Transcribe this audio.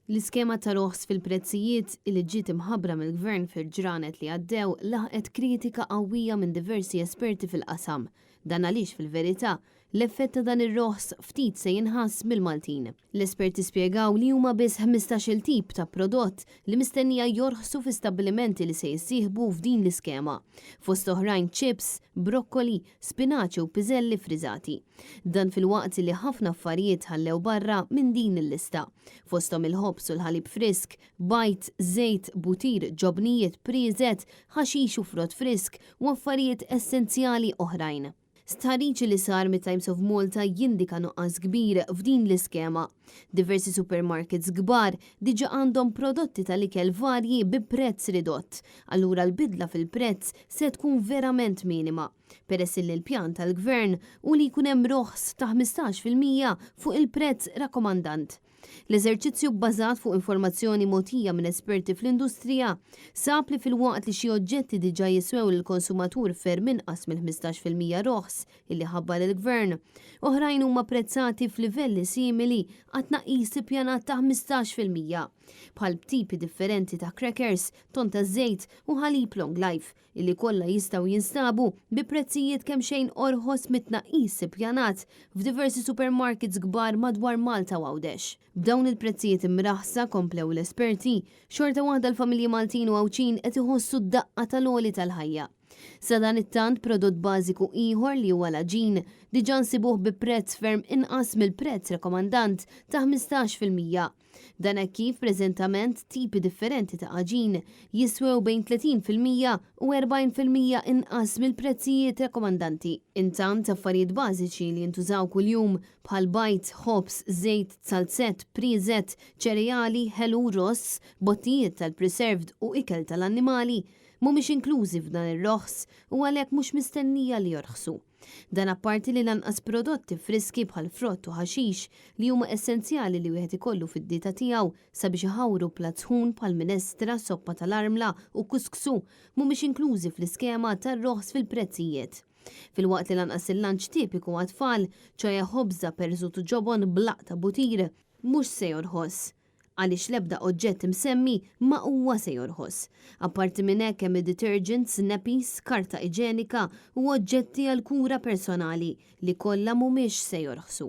L-iskema ta' roħs fil-prezzijiet li ġiet imħabbra mill-Gvern fil-ġranet li għaddew laħqet kritika qawwija minn diversi esperti fil-qasam. Dan għaliex fil-verità, l-effett ta' dan ir-roħs ftit se jinħass mill-Maltin. L-esperti spjegaw li huma biss 15-il tip ta' prodott li mistennija jorħsu fi stabbilimenti li se jissieħbu f'din l-iskema. Fost oħrajn chips, brokkoli, spinaċi u piżelli friżati. Dan filwaqt li ħafna affarijiet tħallew barra minn din il-lista. Fosthom il-ħobż u l-ħalib frisk, bajd, żejt, butir, ġobnijiet, prieżet, ħaxix u frott frisk u affarijiet essenzjali oħrajn. Stħarriġ li sar mit-Times of Malta jindika nuqqas kbir f'din l-iskema. Diversi supermarkets kbar diġa għandhom prodotti tal-ikel varji bi prezz ridott, allura l-bidla fil-prezz se tkun verament minima, peress li l-pjan tal-Gvern hu li jkun hemm roħs ta' 15% fuq il-prezz rakkomandant. L-eżerċizzju bbażat fuq informazzjoni mogħtija minn esperti fl-industrija sab li filwaqt li xi oġġetti diġà jiswew lill-konsumatur ferm inqas mill-15% roħs illi ħabbar il-Gvern, oħrajn huma pprezzati f'livelli simili għat-tnaqqis ippjanat ta' 15%, bħal tipi differenti ta' crackers, tonn taż-żejt u ħalib long life, illi kollha jistgħu jinstabu bi prezzijiet kemxejn orħos mit-tnaqqis ippjanat f'diversi supermarkets kbar madwar Malta u Għawdex. B'dawn il-prezzijiet imraħħsa, komplew l-esperti, xorta waħda l-familji Maltin u Għawdxin qed iħossu d-daqqa tal-għoli tal-ħajja. Sadanittant, prodott bażiku ieħor li huwa l-għaġin, diġà nsibuh bi prezz ferm inqas mill-prezz rekomandant ta' 15%. Dan hekk kif preżentament tipi differenti ta' għaġin jiswew bejn 30% u 40% inqas mill-prezzijiet rakkomandanti. Intant, affarijiet bażiċi li jintużaw kuljum bħal bajd, ħobż, żejt, zalzett, prieżet, ċereali, ħelu, ross, bottijiet tal-preserved u ikel tal-annimali mhumiex inklużi f'dan ir-roħs u għalhekk mhux mistennija li jorħsu. Dan apparti li lanqas prodotti friski bħal frott u ħaxix li huma essenzjali li wieħed ikollu fid-dieta tiegħu sabiex iħawru platt sħun bħal minestra, soppa tal-armla u kusksu mhumiex inklużi fl-iskema tar-roħs fil-prezzijiet. Filwaqt li lanqas il-lunch tipiku għat-tfal, ċoe ħobża, perżut u ġobon b'laqta butir, mhux se jorħos. Għaliex l-ebda oġġett imsemmi ma huwa se jorħos. Apparti minn hekk hemm id-detergents, nappies, karta iġenika u oġġetti għall-kura personali li kollha mhumiex se jorħsu.